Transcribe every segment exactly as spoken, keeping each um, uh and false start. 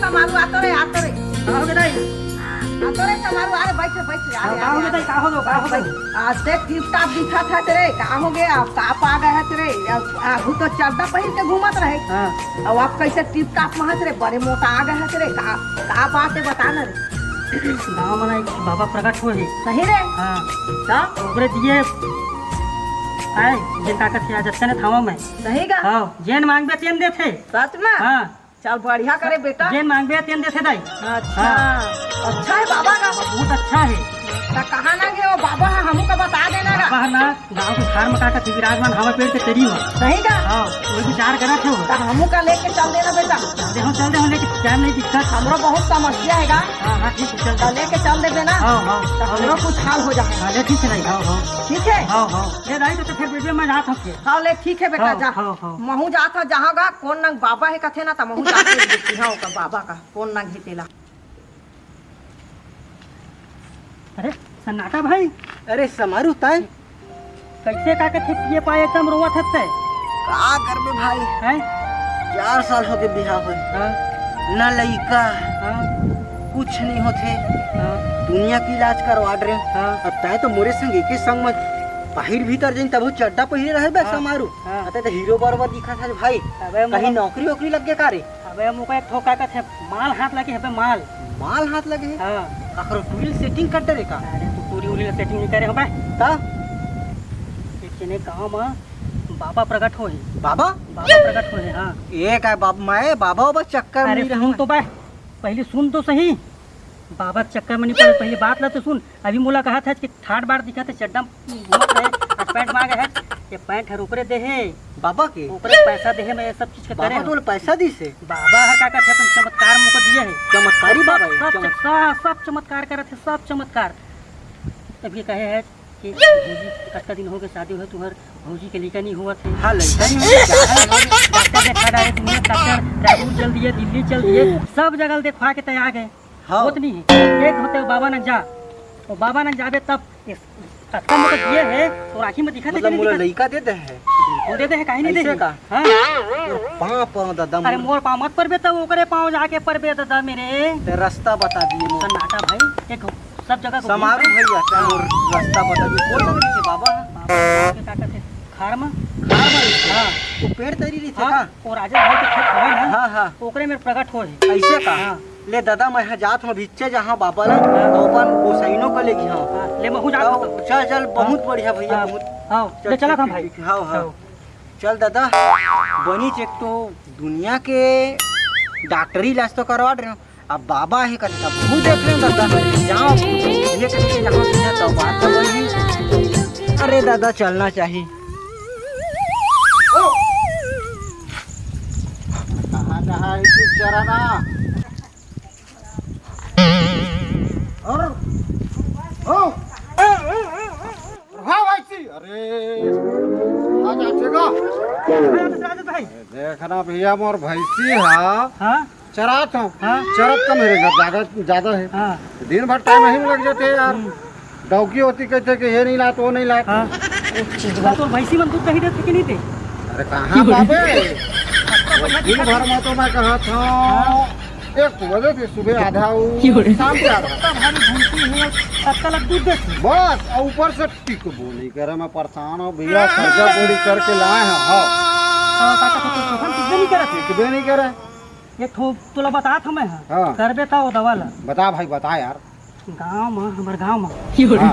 समारू, आतो रे, आतो रे। का हो गे दाई? आतो रे समारू, अरे बैठ, बैठ, अरे, का हो गे दाई? का हो गे, का हो गे? आज देख, टिप टाप दिखत हस रे, का हो गे? अब का पा गे हस रे? अब आगू तो चड्डा पहिर के घूमत रहे। हाँ। अब आप कैसे टिप टाप में हस रे? बड़े मोटा आ गे हस रे, का, का बात है, बता ना रे। गाँव में ना एक बाबा प्रकट होय हे। सही रे? हाँ। तो? ओकरे दिए आय, जेन का कथे, आज अतने थावा में। सही का? हाँ, जेन मांगबे तेन देथे। सच में? हाँ। चल, बढ़िया करे बेटा। जेन मांगबे तेन देथे दाई। अच्छा। हाँ। अच्छा है बाबा का। बहुत अच्छा है। त कहाँ ना गे वो बाबा है, हमू का बता देना गा। बाबा है ना, गाँव के खार में का कथे, विराजमान हवा पेड़ के तरी में। सही का? हाँ, वही विचार करत हे वो। त हमू का लेके चल देना बेटा। चल दे हो, चल दे हो, लेके टाइम नहीं दिक्कत। हमरो बहुत समस्या है गा। हाँ, हाँ, ठीक है, चल। त लेके चल देबे ना। हाँ, हाँ। त हमरो कुछ हाल हो जाए। हाँ, ले ठीक है दाई, हाँ, हाँ। ठीक है? हाँ, हाँ। ले दाई, तो, तो फिर बेबे मैं जात हूँ फिर। हाँ, ले ठीक है बेटा, हाँ, जा। हाँ, हाँ। महू जात हूँ, जहाँ गा, कोन नंग बाबा है कथे ना, त महू जात हूँ, देखती हूँ ओकर बाबा का, कोन नंग है तेला। अरे, सन्नाटा भाई। अरे, समारू ताय। कैसे का कथे पिए पाए एकदम रोवत हस तैं? का करबे भाई? हैं? चार साल हो गे बिहाव होय। हाँ। ना लइका, हाँ। कुछ नहीं होथे। हाँ। दुनिया के इलाज करवा डरे। हाँ। अब ताय तो मोरे संग एके संग में बाहिर भीतर जाइन तभो चड्डा पहिरे रहे बे हाँ। समारू। हाँ। अते तो हीरो बरोबर दिखत हस भाई। अबे कहीं मोर नौकरी वोकरी लग गे का रे? अबे मोका एक ठो का कथे, माल हाथ लगे हे बे, माल। माल हाथ लगे हे? हाँ। काकरो टूरी ल सेटिंग कर डरे का? अरे तू टूरी उरी ल सेटिंग नहीं करे हो बे। ता? एक जने गाँव में बाबा प्रकट होय हे। बाबा? बाबा प्रकट होय हे, हाँ। ए का बाब-, मैं बाबा बाबा चक्कर में अरे नहीं सुन रहूँ। तो बे, पहली सुन तो सही। बाबा के चक्कर में नहीं पड़े, पहली बात ला तो सुन। अभी मोला कहा था कि ठाट बाट दिखत हे, चड्डा घूमत रहे, आज पैंट मांगे हे, ये पैंट हर ओकरे दे हे। बाबा के? ओकरे पैसा दे हे, मैं ये सब चीज के करे बाबा हूँ। तोला पैसा दिस हे? बाबा हर का कथे, अपन चमत्कार मोको दिए हे। चमत्कारी सब, बाबा हे, सब, चमत- सब, सब चमत्कार करत हे, सब चमत्कार। तब ये कहे हे कि भौजी, कतका दिन हो गए शादी होय, तुहर भौजी के लइका नहीं होवत हे। हाँ, लइका नहीं होवत हे, क्या करबे? डॉक्टर देखा डारे दुनिया, डॉक्टर रायपुर चल दिए, दिल्ली चल दिए, सब जगह देखवा के तैं आ गए। हाँ। होत नहीं हे। एक होते वो बाबा नंग जा, वो बाबा नंग जाबे तब इस कतका में तो दिए हे, तोर आँखी में दिखत हे मतलब कि नहीं मोला दिखत? लइका दे दे हे? बिल्कुल दे दे हे, काहे नहीं दे ऐसे हे? का? हाँ। मोर पाँव पर दादा अरे मोर। मोर पाँव मत परबे, तब ओकरे पाँव जाके परबे दादा मेरे। ते रास्ता बता दिए मोर। सन्नाटा भाई, एक सब जगह घूम समारू रहे। भैया, ते मोर रास्ता बता दिए। कौन लग रही है बाबा? बाबा के का कहते? खार में? खार में? हाँ। वो पेड़ तरी रही थे हाँ, का? वो राजेश भाई के खेत हवे ना, हाँ, हाँ। ओकरे में प्रकट हो हे। ऐसे का? हाँ। ले दादा, मैं ह जात हूँ भीचे जहाँ बाबा ला, हाँ। तो अपन गोसाइनो को लेगी हूँ। हाँ, ले महू जात तो हूँ तो। चल, चल, हाँ। बहुत बढ़िया भैया, हाँ, बहुत। हाँ, चल, ले चला ठीक, था ठीक, भाई। ठीक, हाँ, हाँ। हाँ। चल दादा, बनीच एक तो दुनिया के डॉक्टरी इलाज तो करवा रहे हो, अब बाबा हे कथे तब खुद देख रहे हो दादा, जाओ, ये कथे यहाँ से यहाँ तो बात तो वही। अरे दादा, चलना चाहिए। ओ! कहाँ, कहाँ है तू चराना? ओ, ओ, हाँ भाई जी, अरे, आ जाते का? राजू भाई। देखना भैया, मोर भैंसी हा, हाँ? चरात हूँ। हाँ? चरत कम है, ज्यादा, ज्यादा है। हाँ। दिन भर टाइम यहीं में लग जाते हैं यार। हम्म। डौकी होती कहते कि ये नहीं लात, वो नहीं लात। हाँ। तो तोर भैंसी मन दूध दही देथे कि नहीं दे? अरे कहाँ बाबे? दिन भर में तो मैं कहा था, हाँ। एक बजे से सुबह आधा, वो क्यों रे? शाम के आधा। इतना भारी भैंसी है, कतका लग दूध देथे? बस, और ऊपर से टिकबो नहीं करे, मैं परेशान हूँ भैया, कर्जा बोरी करके लाए हैं, हाँ। तो का, का, का, का, का, कुछ भी नहीं करे? टिकबे नहीं करे। एक ठो तोला बतात हूँ मैं, हाँ। हाँ। करबे ता वो दवा ला। बता भाई, बता यार। गाँव में, हमर गाँव में। हाँ।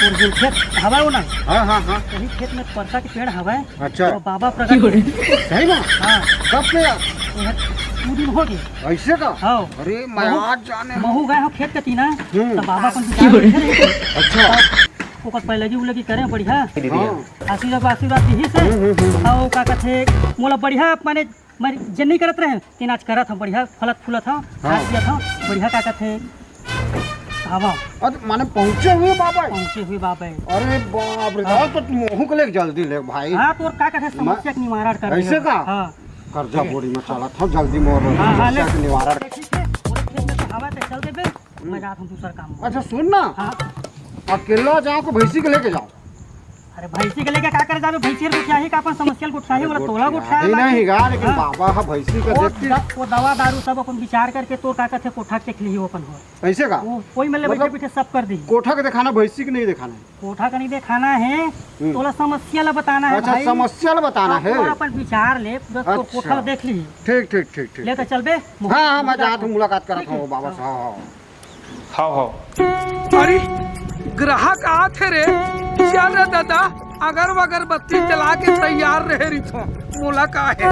और जो खेत हवा वो ना, हाँ, हाँ, हाँ। वही खेत में परसा के पेड़ हवा। अच्छा। तो बाबा प्रकट हो। सही में? हाँ। कब पे यार? वो है, दो दिन हो गए। ऐसे का? हाँ। अरे, मैं महू, आज जाने महू गए हो खेत के तीना, हम्म। तो बाबा अपन विचार बैठे रहे। अच्छा। ओकर पैलगी उलगी करे बढ़िया। हाँ। आशीर्वाद, आशीर्वाद दिही से। हम्म, हम्म, हम्म। और का कहते, मोला बढ़िया, माने, मैं जे नहीं करत रहे, तीन आज करत हम बढ़िया, फलत फूलत हम, हाँ। खात पियत हम, बढ़िया का कहते, हवा। अरे, माने पहुँचे हुए बाबा? पहुँचे हुए बाबा। अरे बाप रे, हाँ। तो तू मोहू के लेके जल्दी ले भाई। हाँ, तो और का कहते, समस्या के निवारण कर ऐसे देगा। का? हाँ। कर्जा बोरी में चलत हूँ, जल्दी मोर हाँ, हाँ, ले। समस्या के निवारण। ठीक है, पूरे खेत में तो हवा पे चल देबे, हम्म। मैं जात हूँ दूसर काम में। अच्छा, सुन ना। हाँ। अकेला जाओ को भैंसी के लेके जाओ। अरे भैंसी के लेके का करे जाबे? भैंसी ल गोठियाही का अपन समस्या ल गोठियाही, अरे बोला तोला गोठियाही गोठियाही नहीं नहीं गा, लेकिन हाँ। बाबा ह भैंसी का वो देख के द-, वो दवा दारू सब अपन विचार करके तोर का कथे कोठा के देख लिही अपन हो। ऐसे का? वो कोई मतलब बैठे मतलब बैठे सब कर दी। कोठा के दिखाना, भैंसी के नहीं दिखाना है। कोठा का नहीं दिखाना है, हम्म। तोला समस्या ला बताना है अच्छा, भाई। समस्या ला बताना अब है। तोला अपन विचार ले, पूरा तोर अच्छा। कोठा ला देख लिही। ठीक, ठीक, ठीक, ठीक, ले तो ठीक। चल बे। हाँ, हाँ, मैं मुलाकात जात हूँ, मुलाकात करत हूँ बाबा से। हाँ, हाँ। हाव, हाव। अरे, ग्राहक आत हे रे। चल रे दादा, अगर अगरबत्ती जला के तैयार रहे रहिथो, मोला का हे।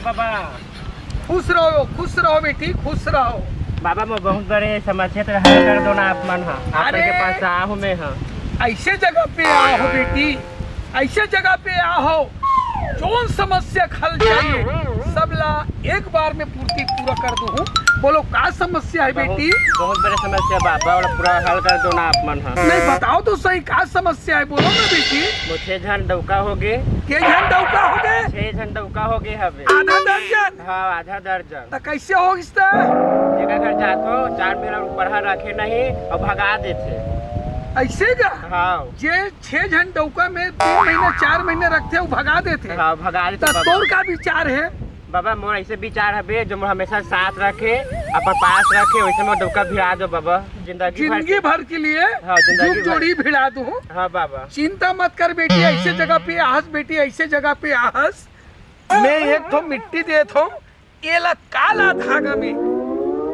बाबा। खुश रहो, खुश रहो बेटी, खुश रहो। बाबा, मैं बहुत बड़े समस्या से हल कर दो ना आप मन हा। आप अरे! के पास आया हूँ मैं हा। ऐसे जगह पे आया हो बेटी, ऐसे जगह पे आया हो, जोन समस्या खल चाहिए, सब ला एक बार में पूर्ति पूरा कर दूँ। बोलो, का समस्या है बहुत, बेटी? बहुत बड़े समस्या बाबा, वाला पूरा हल कर दो ना आप मन हा। नहीं, बताओ तो सही, का समस्या है, बोलो ना बेटी। वो छह झन डौका हो गए। के झन डौका हो गए? छह झन डौका हो गए हवे। आधा दर्जन? हाँ, आधा दर्जन। त कैसे हो गइस त? जेकर घर जात हो, चार महीना ऊपर हा रखे नहीं और भगा देथे। ऐसे का? हाँ। जे छह झन डौका में तीन महीना, चार महीना रखथे, वो भगा देथे। हाँ, भगा देथे त बाबा। तोर का विचार है? बाबा, मोर ऐसे विचार हवे, जो मोर हमेशा साथ रखे, अपन पास रखे, वैसे मोर डौका भिड़ा दो बाबा। जिंदगी भर जिंदगी भर के लिए हाँ, जिंदगी जुग भर। जोड़ी भिड़ा दूँ। हाँ बाबा। चिंता मत कर बेटी, ऐसे जगह पे आहस बेटी, ऐसे जगह पे आहस। मैं एक ठो मिट्टी देत हूँ, एला काला धागा में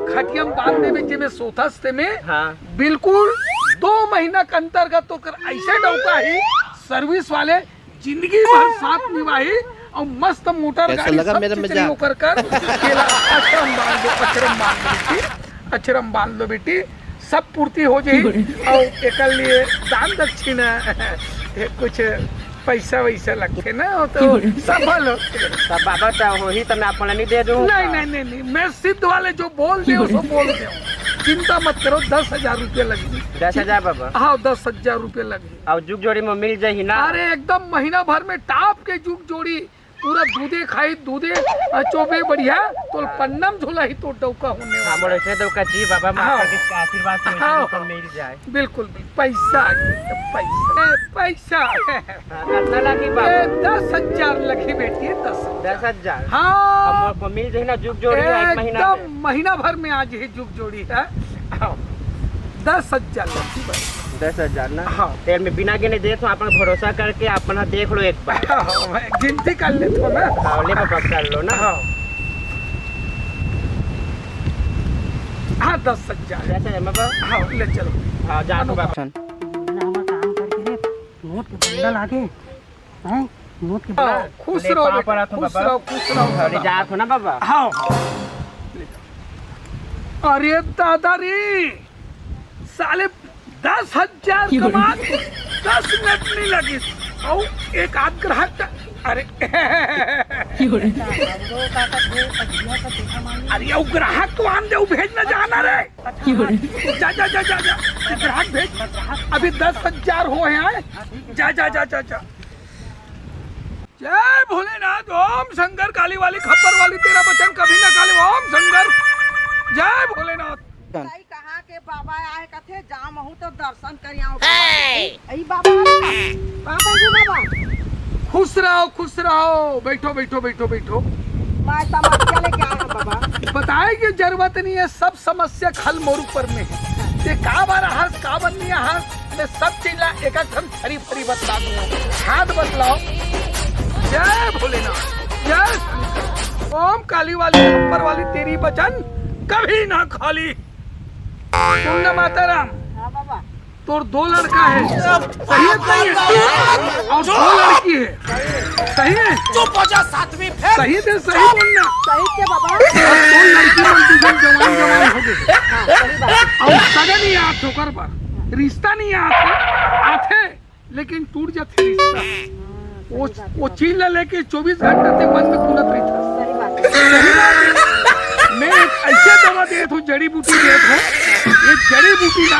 खटिया में बांध देबे, जेमे सोथस तेमे। हाँ। बिल्कुल दो महीना के अंतर्गत ओकर ऐसे डौका ही सर्विस वाले जिंदगी भर साथ निभाही और मस्त मोटर कैसा गाड़ी लगा सब मेरा चीज मजाक? ओकर कर। एला अछरम बांध दो, अछरम बांध दो बेटी, अछरम बांध लो बेटी। सब पूर्ति हो जाही। और एकर लिए दान दक्षिणा, कुछ पैसा वैसा लगथे ना, वो तो सफल होथे। तब बाबा तो होही, तब मैं अपन नहीं दे दूँ। नहीं, नहीं, नहीं, नहीं, मैं सिद्ध वाले जो बोल दे, उसको बोल दे। चिंता मत करो, दस हजार रुपया लगही। दस हजार बाबा? हाँ, दस हजार रुपया लगही। और जुग जोड़ी में मिल जाही ना? अरे एकदम महीना भर में टॉप के जुग जोड़ी, पूरा दूधे खाही, दूधे, अ, चोबे बढ़िया, तोर पन्नम झोला ही तोर डौका होने वाला। हाँ, मोर ऐसे डौका जी बाबा, माँ हाँ। का आशीर्वाद से हाँ। तो मिल जाए। बिल्कुल, बिल्कुल। पैसा आ गया, पैसा, ए, पैसा। हाँ, कितना लगी बाबा? ए, दस हजार लगी बेटी, दस हजार। दस हजार? हाँ। अब मोर को मिल जाए ना जुग जोड़ी है एक महीना एकदम में। महीना भर में आज ही जुग जोड़ी है। हाँ। दस हजार लगी बस। दस हजार ना? हाँ। तेल में बिना गिने देत हूँ, अपन भरोसा करके अपन हा देख लो एक बार। हाँ, मैं गिनती कर लेता हूँ ना। हाँ, ले बाबा, कर लो ना। हाँ। हाँ, दस हजार। दस हजार में बा-, हाँ, ले चलो। हाँ, जा तो बाबा। हमारा काम करके रे, नोट के बंडल आगे। हैं? नोट के हाँ, बंडल। खुश ले, रहो पाँव बेटा, पड़ा था खुश बाबा। रहो, खुश रहो हाँ, ले सदा। जा तो ना बाबा। हाँ, हाँ। ले जाओ। अरे दादा रे, साले दस हजार क्यों रे? कमा दस मिनट नहीं लगी। और एक आध ग्राहक का, अरे। क्यों रे? अरे, वो ग्राहक तो आन दे, वो भेजना जाना रे। क्यों रे? जा, जा, जा, जा, जा। ग्राहक भेज। अभी दस हजार हो हैं। जा, जा, जा, जा, जा। जय भोलेनाथ, ओम शंकर, काली वाली, खप्पर वाली, तेरा बचन कभी ना खाली, ओम शंकर, जय भोलेनाथ। भाई, कहाँ के बाबा आए कथे, जा महू तो दर्शन कर आऊं। हे! अई बाबा, बाबा जी, बाबा। खुश रहो, खुश रहो, बैठो, बैठो, बैठो, बैठो। मैं समस्या लेके आया बाबा। बताए की जरूरत नहीं है, सब समस्या खल मोर ऊपर में है। ते काबर हंस, काबर नहीं हंस, मैं सब चीज ला एक एक ठन फरी फरी बतला दूंगा। हाथ बतलाओ। जय भोलेनाथ, जय शंकर। ओम काली वाली, ऊपर वाली, तेरी बचन कभी ना खाली। सुन ना माता राम, हाँ बाबा। तोर दो लड़का है, सही है, सही है? और दो लड़की है, सही है? चुप हो जा सातवीं फेल। सही से सही बोलना। सही के बाबा। और दो लड़की मन तुझे जवान जवान हो गए। हाँ, सही बात है। और सगा नहीं आत ओकर बर, रिश्ता नहीं आत, आथे लेकिन टूट जाथे रिश्ता। हाँ, सही वो, बात है वो बाबा। चीज ला लेके चौबीस घंटा ते मन में कुलत रहिथे। सही बात है। सही बात है। मैं एक ऐसे दवा देत हूँ, जड़ी बूटी देत हूँ। ये जड़ी बूटी ना,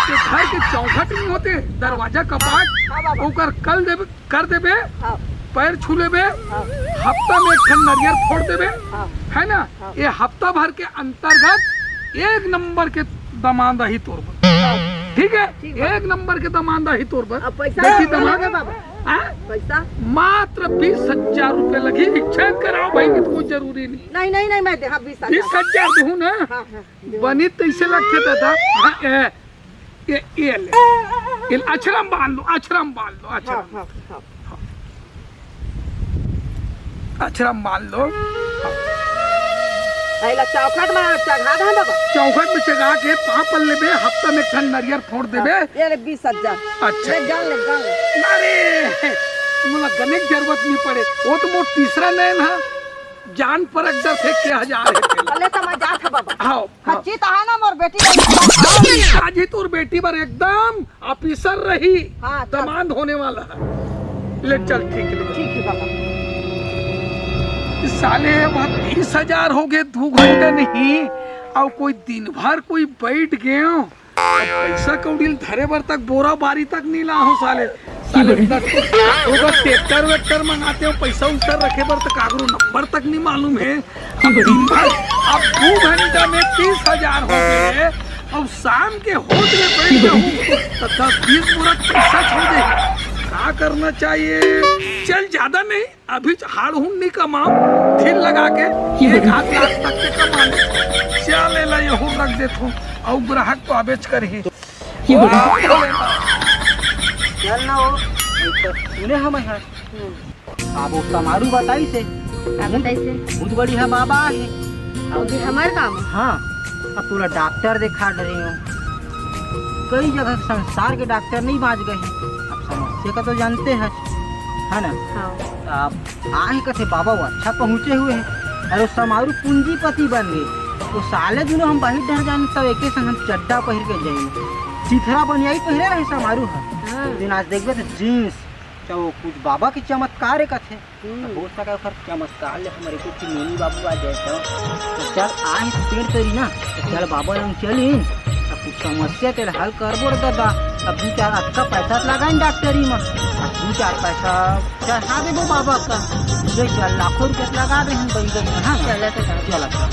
ये घर के चौखट नहीं होते, दरवाजा कपाट, हाँ बाबा। ओकर कल देबे, कर देबे, हाँ। पैर छू लेबे, हाँ। हफ्ता में एक ठन नरियर फोड़ देबे, हाँ। है ना? हाँ। ये हफ्ता भर के अंतर्गत एक नंबर के दमांद आही तोर बर। हाँ। ठीक है? ठीक है। एक नंबर के दमांद आही तोर बर। अब पैसा देखी कितना दमांद। लगे बाबा? हाँ? पैसा? मात्र बीस हजार रुपये लगी। विच्छेद कराओ भाई, कुछ जरूरी नहीं। नहीं, नहीं, नहीं, मैं दे, हाँ, बीस हजार। बीस हजार दूँ ना? हाँ, हाँ। बनी तइसे लगथे दादा। हाँ, ए, ए, ए ले। ए, अछरम बांध लो, अछरम बांध लो, अछरम। हाँ, हाँ, हाँ। अछरम बांध लो। हाँ। अइला चौखट में चढ़ा दे बाबा। चौखट में चढ़ा के पाँव पल लेबे, हफ्ता में एक ठन नरियर फोड़ देबे। हाँ, ये ले बीस हजार। अच्छा। ले, गाल ले, गाल ले। अरे, मोला गने के जरूरत नहीं पड़े। वो तो मोर तीसरा नैन हा। जान पर एकदम से के हजार है। अले तो मैं जात है बाबा। हाँ, हाँ। खच्ची तो है ना मोर बेटी का। आज ही तोर बेटी बर एकदम ऑफिसर रही, हाँ, चल। दमांद होने वाला है। ले चल, ठीक ले। ठीक है बाबा। साले, वह तीस हजार हो गए, दो घंटा नहीं, और कोई दिन भर कोई बैठ गए हो, अब पैसा कौड़ी ल धरे बर तक बोरा बारी तक नहीं ला हो साले। साले, ओकर ट्रैक्टर वैक्टर मंगाते हो, पैसा उतर रखे बर तक कागरो नंबर तक नहीं मालूम है। अब दिन भर, अब दो घंटा में तीस हजार हो गए, अब शाम के होत ले बैठ जाऊं तो दस बीस बोरा पैसा छोड़ दे। क्या करना चाहिए? चल, ज्यादा नहीं, अभी हाड़ हुन नहीं कमाओ, फिर लगा के एक आध लाख तक के कमा ले। चल, एला यहू रख देथो, अउ ग्राहक तो आबेच करही। चल ना हो, सुने हम है। अब वो समारू बताई से। का बताई से? बहुत बढ़िया बाबा है। वो भी हमार काम है। हाँ, अब पूरा डॉक्टर दिखा डरे हो। कई जगह संसार के डॉक्टर नहीं बाज गए हैं। अब समस्या का तो जानते हैं, है ना? हाँ। अब आए कथे बाबा वो अच्छा पहुँचे हुए हैं। अरे वो समारू पूंजीपति बन गए। तो साले दिनों हम बाहर डर जाने तब एक संग हम चड्डा पहिर के जाएंगे। चिथरा बनियाई पहिरे रहे समारू है। हाँ। दिन आज देखबे तो जींस, चाहे वो कुछ बाबा के चमत्कार है कथे। हम्म। तो हो सके ओकर चमत्कार ले हमर एको ठिन नोनी बाबू आ जाए तो। तो चल, आए पेड़ तरी ना, तो चल बाबा लंग चली, अब कुछ समस्या तेल हल करबो रे दादा। अब दू चार अतका पैसा लगाइन डॉक्टरी में, अब दू चार पैसा चढ़ा देबो बाबा का। ले चल, लाखों रुपया लगा दे हम बन गए, हाँ? चला तो चला। चला, चला।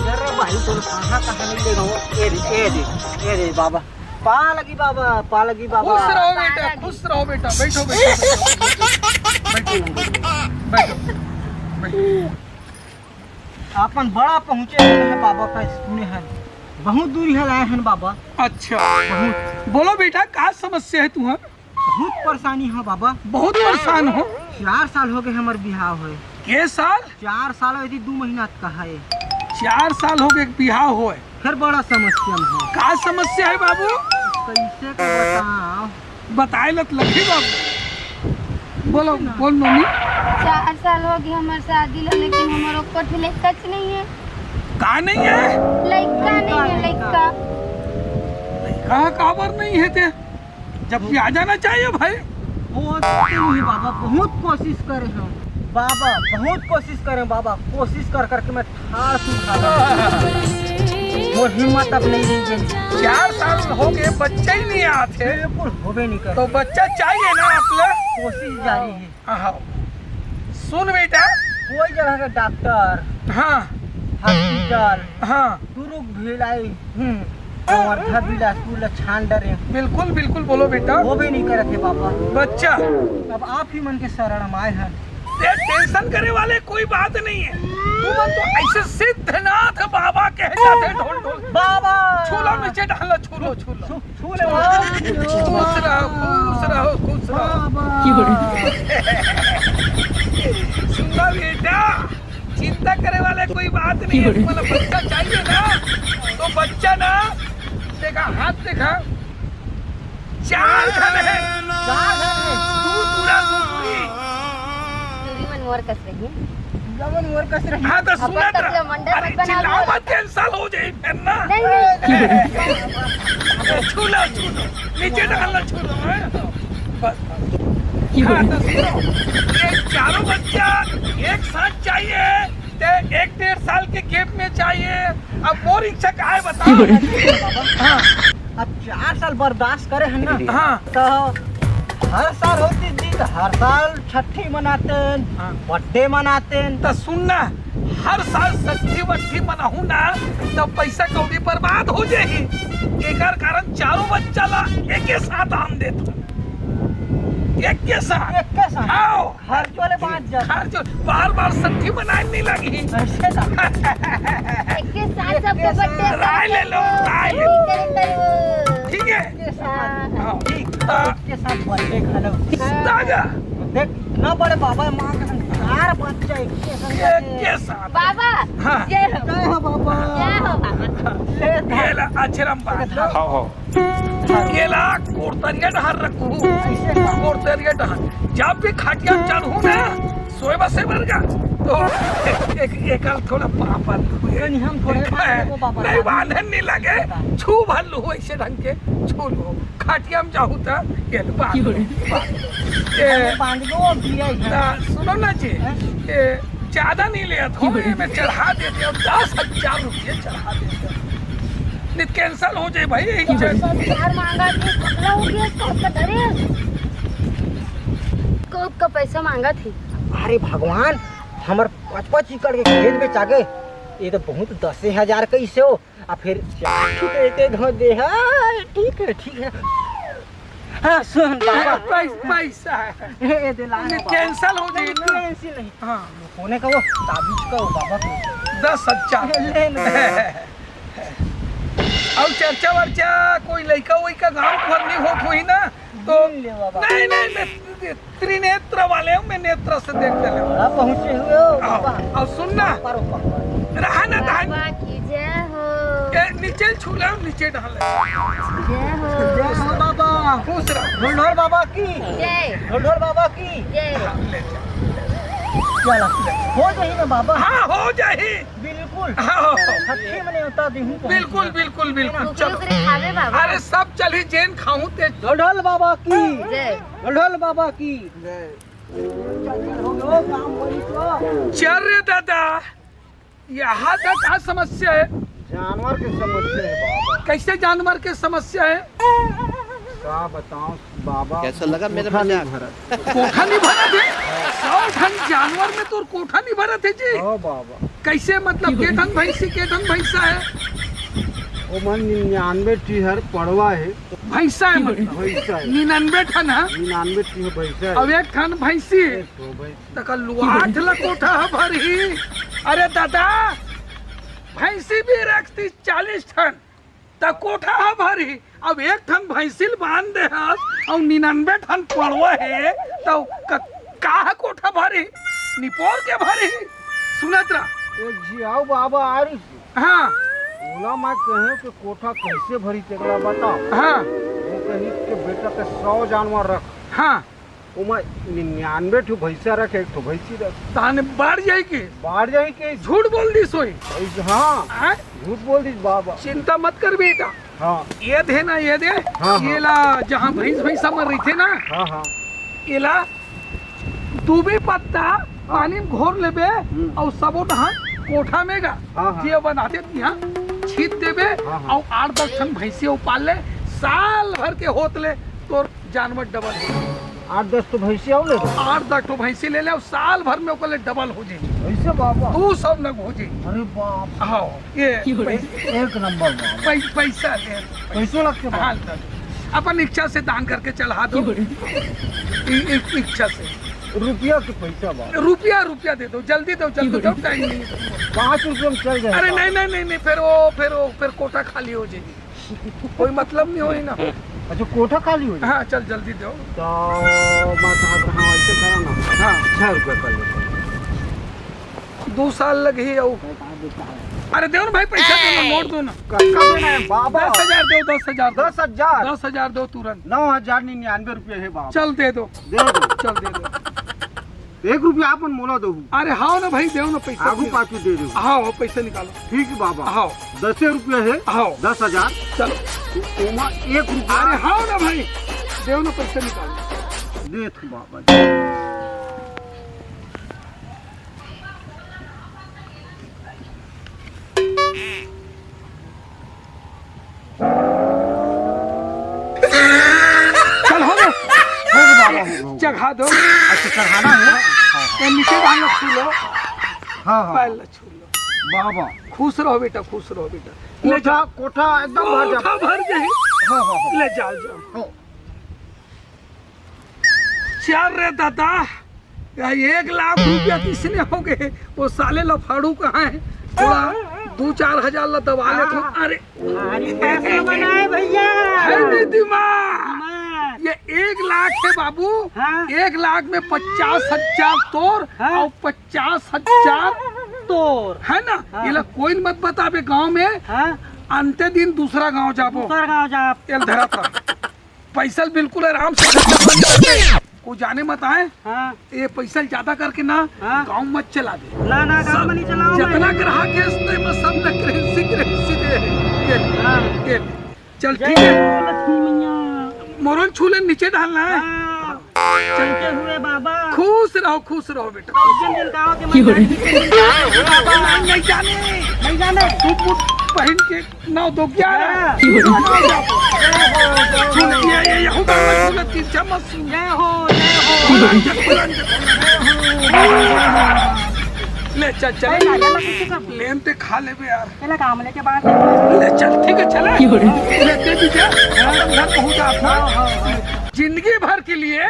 अरे भाई, तो कहाँ, कहाँ नहीं ले रहो? ए रे, ए रे, ए रे बाबा। पा लगी बाबा, पा लगी बाबा। खुश रहो बेटा, खुश रहो बेटा। बैठो, बैठो, बैठो, बैठो, बैठो, बैठो। अपन बड़ा पहुँचे हुए हैं बाबा का, सुने हैं बहुत दूरी है आए हैं बाबा। अच्छा, बहुत। बोलो बेटा, का समस्या है तुम्हार? बहुत परेशानी हो बाबा। बहुत परेशान हो? चार साल हो गए हमार बिहाव होए। के साल? चार साल होए थी, दो महीना का है। चार साल हो गए बिहाव होए। फिर बड़ा समस्या में है। का समस्या है बाबू? कैसे का बताओ? बताए लत लगी बाबू। बोलो, बोल नोनी। चार साल हो गए हमार शादी ला, लेकिन हमार एको ठे लइका च नहीं है। का नहीं है? लइका नहीं है, लइका। लइका काबर नहीं है ते? जबकि आ जाना चाहिए भाई। वो नहीं बाबा, बहुत कोशिश करे हम बाबा, बहुत कोशिश करे बाबा, कोशिश कर करके मैं ठाड़ सुखा गया। वो हिम्मत अब नहीं रही गई। चार साल हो गए, बच्चा ही नहीं आते। बिल्कुल होबे नहीं करे। तो बच्चा चाहिए ना आप लोग? कोशिश जारी है। हाँ। सुन बेटा। कोई जगह का डॉक्टर, हाँ। हॉस्पिटल, हाँ। दुर्ग भिलाई, हम्म। और बिलासपुर ला छान डरे। बिल्कुल, बिल्कुल, बोलो बेटा। वो भी नहीं करे थे बाबा। बच्चा। अब आप ही मन के शरण में आए हैं। ये टेंशन करे वाले कोई बात नहीं है। तुमन तो ऐसे सिद्धनाथ बाबा कह जाते ढोल ढोल। बाबा। छू लो नीचे, डालो, छू लो, छू लो। छू, छू ले बाबा। खुश रहो, खुश रहो, खुश रहो। बाबा। सुना बेटा, चिंता करे वाले कोई बात नहीं है। मतलब बच्चा चाहिए ना, तो बच्चा ना, देखा, हाथ देखा, चार झन है। चार झन है। तू पूरा सुनरी। टूरी मन मोर कस रही। टूरा मन मोर कस रही। हाँ, तो अपन सुनत तक रह। ले मंडल अरे, मत बना चिल्लाओ लो। मत, cancel हो जाए फिर ना। नहीं, नहीं। छू लो, छू लो। नीचे डाल लो, छू लो, हाँ? बस, बस। हाँ, तो सुनो, ये चारों बच्चा एक साथ चाहिए, ते एक डेढ़ साल के gap में चाहिए। अब मोर इच्छा का है, बताओ। हाँ। अब चार साल बर्दाश्त करे हैं ना, हाँ। तो हर साल होती दिन, हर साल छठी मनाते हैं, हाँ। Birthday मनाते हैं। तो सुन ना, हर साल छठी वट्ठी मनाहू ना, तो पैसा कौड़ी बर्बाद हो जाही। एकर कारण चारों बच्चा ला एके साथ आन देत हूँ। एके साथ। एके साथ? हाँ। खर्च वाले बात जा। खर्च, बार बार छठी मनाए नहीं लगी। ऐसे ना। एके साथ सबके एके साथ। Birthday राय ले लो, राय ले लो। करो, करो। ठीक है? एके साथ। हाँ। ठीक। हाँ। एके साथ birthday खा लो। ताजा। देख, इतना बड़े बाबा माँ के संग चार बच्चा एके संग एके साथ। बाबा, हाँ। जय हो। जय हो बाबा। जय हो बाबा। ले ये ला, अक्षरम बांध लो। हाँ, हाँ। ये ला कोरतरिया डहर रखू। ऐसे बाबा। कोरतरिया डहर। जब भी खटिया चढ़ू ना, सोए बसे भर का, तो एक, एक, एक आल थोड़ा पापा लू। नहीं, हम थोड़े बांध लेबो बाबा। नहीं, बांधन नहीं लगे, छू भर लू, ऐसे ढंग के छू लू। खटिया में जाहू त ये लो, बांध लो, बांध लो। ये अरे बांध दो, अब दिया ही है। आ, सुनो ना जी, हैं? ये ज्यादा नहीं ले थो, ये मैं चढ़ा देते हो, दस हजार रुपये चढ़ा देते हो। नहीं, cancel हो जाए भाई, यही दस हजार मांगा थे, पगला हो गया, इसका उसका डरे। कब का पैसा मांगा थे? अरे भगवान, हमर पाँच पाँच एकड़ के खेत बेचा गे, ये तो बहुत दसे हजार कैसे हो, आ फिर चार ठो तो एके धो दे है। ठीक है, ठीक है। हाँ, सुन बाबा। पैस-, पैसा है। ए, ए, दे ला ना बाबा। Cancel हो जाई ना। Cancel नहीं। हाँ। कोने का वो ताबीज का वो बाबा को। दस हजार। ले ना। अउ चर्चा वर्चा कोई लइका वइका गांव भर नहीं होत होही ना, तो मिल ले बाबा। नहीं, नहीं, मैं त्रिनेत्र वाले हूँ, मैं नेत्र से देख ले हूँ। बड़ा पहुँचे हुए हो, आओ, बाबा। आओ, सुन ना। पारो, पारो। रहा ना धान। बाबा की जय हो। ए, नीचे छू ले, नीचे डाल ले। जय हो। जय हो बाबा। खुश रहो। ढोलढोल बाबा की। जय। ढोलढोल बाबा की। जय। हाँ, ले जा। चला, हो जाही ना बाबा। हाँ, हो जाही। बिल्कुल। हाँ। छठी मने उतार दी हूँ। बिल्कुल, बिल्कुल, बिल्कुल। कुकरी चलो। उकरी खावे बाबा। अरे, सब चली, जेन खाऊं ते। ढोलढोल बाबा की। जय। ढोलढोल बाबा की। जय। चल रे दादा, यहाँ तक का समस्या है? जानवर के समस्या है बाबा। कैसे जानवर के समस्या है? का बताऊं बाबा, कैसा लगा मेरा कोठा नहीं मजाक? भरत। कोठा नहीं भरत है? सौ ठन जानवर में तोर कोठा नहीं भरत है जी। हाँ बाबा। कैसे मतलब? के ठन भैंसी, के ठन भैंसा है? ओ मन निन्यानवे टीहर पड़वा है। भैंसा है मतलब? भैंसा है। निन्यानवे ठन है? निन्यानवे टीहर भैंसा है। अब एक ठन भैंसी। एक ठो भैंसी। तका लुआठ ला कोठा ह भरही। अरे दादा, भैंसी भी रखती चालीस ठन, त कोठा ह भरही। अब एक ठन भैंसी ल बांध दे हस, अउ निन्यानवे ठन पड़वा हे, त क-, का ह कोठा भरही? निपोर के भरही। सुनत रह। ए जी, आओ बाबा, आ रही। हाँ। ओला मैं कहे कि कोठा कैसे भरी, तेला बताओ। हाँ। वो कही कि बेटा, ते सौ जानवर रख। हाँ। ओमा निन्यानवे ठो भैंसा रख, एक ठो भैंसी रख। ताने बाढ़ जाई के? बाढ़ जाई के? झूठ बोल दिस होई। ऐसे, हाँ। आय? झूठ बोल दिस बाबा। चिंता मत कर बेटा। हाँ। ये दे ना, ये दे। हाँ, हाँ। ये ला, जहाँ भैंस, भैंसा मर रही थे ना। हाँ, हाँ। ये ला, दूबी पत्ता पानी में घोर लेबे, हम्म। अउ सबो डहान कोठा में गा, हाँ, हाँ। जे बनाते तिहाँ छीत देबे, हाँ, हाँ। अउ आठ दस ठन भैंसी अउ पाल ले, साल भर के होत ले तोर जानवर डबल हो। आठ दस ठो भैंसी अउ ले लो। आठ दस ठो भैंसी ले ले, अउ साल भर में ओकर ले डबल हो जाई। ऐसे बाबा? दू सौ नग हो जाई। अरे बाप। हाँ, ये की बोले? पैसा। एक नंबर बाबा। पै-, पैसा ले। पैसो लगते बाबा? हाँ, ले। अपन इच्छा से दान करके चढ़ा दो। की बोले? इ-, इ-, इच्छा से। रुपया के पैसा बाबा। रुपया, रुपया दे दो, जल्दी दो, जल्दी दो, टाइम नहीं है। पाँच रुपया में चल जाए अरे बाबा। नहीं, नहीं, नहीं, नहीं, फिर वो, फिर वो, फिर कोठा खाली हो जाएगी। कोई मतलब नहीं होई ना। अच्छा, कोठा खाली हो जाए? हाँ, चल जल्दी दो। तो मैं कहा था, हाँ, ऐसे करो ना। हाँ। छह रुपया कर लेते हैं। दो साल लग ही आऊ। अरे दो ना भाई, पैसा दो ना, नोट दो ना। कब देना है बाबा? दस हजार दो, दस हजार दो। दस हजार? दस हजार दो तुरंत। नौ हजार निन्यानवे रुपये है बाबा। चल दे दो। दे दो। चल दे दो। एक रुपया आपन मोला दो। अरे हाँ ना भाई, दो ना पैसा। आगू पाछू दे दो। हाँ, हाँ, पैसा निकालो। ठीक है बाबा। हाँ। दसे रुपया है। हाँ। दस हजार। चलो। ओमा एक रुपया। अरे हाँ ना भाई, दो ना पैसा निकालो। देत हो बाबा जी। चल, हो गे। हो गे बाबा, हो गे, हो गे। चघा दो। अच्छा, चढ़ाना है? हाँ, हाँ। ये नीचे डाल लो, छू लो। हाँ, हाँ। पैर ला छू लो। बाबा। खुश रहो बेटा, खुश रहो बेटा। ले कोठा, जा। कोठा एकदम भर जा। कोठा भर जाए। हाँ, हाँ, हाँ। ले जाओ, जाओ। हाँ। चल रे दादा, या एक लाख रुपया किसने हो गए? वो साले लफाड़ू कहाँ है? थोड़ा दो चार हजार ला दबा ले तो। अरे, भारी पैसा बनाए भैया। है नहीं दिमाग। दिमाग। ये एक लाख है बाबू। हाँ। एक लाख में पचास हजार तोर हाँ। और पचास हजार तोर। है ना? हाँ। ये ला कोई मत बताबे गांव में। हाँ। अंते दिन दूसरा गांव जाबो। दूसरा गांव जाब। ये धरा था। पैसा बिल्कुल आराम से खर्चा बन जाथे। कोई जाने मत आए। हाँ। ये पैसा ज्यादा करके ना हाँ। गांव मत चला दे। ना, ना, गांव सब में नहीं चलाओ जितना मैं। ग्राहक है, उतने में सब न करेंसी, करेंसी दे। ये ले, हाँ। ये ले। चल, जय ठीक है। हो लक्ष्मी मैया। मोरन छू ले, नीचे डालना है। हाँ। चलते हुए बाबा। खुश रहो, खुश रहो बेटा। उज्जैन जल गाँव के मैं बाबा। नहीं जाने। नहीं जाने। सूट बूट पहन के नौ दो ग्यारह। हाँ। छू ले, ये, ये, ये, हुक्का मत छू ले, तीन चम्मच छू ले। जय हो, जय हो। ले, चल, चल। अरे, राजा, मैं किसी को लेन ते खा लेबे यार। चला काम लेके बाहर। ले, चल, ठीक है, चला। ले, दे दीजिए। घर पहुंचा अपना। जिंदगी भर के लिए।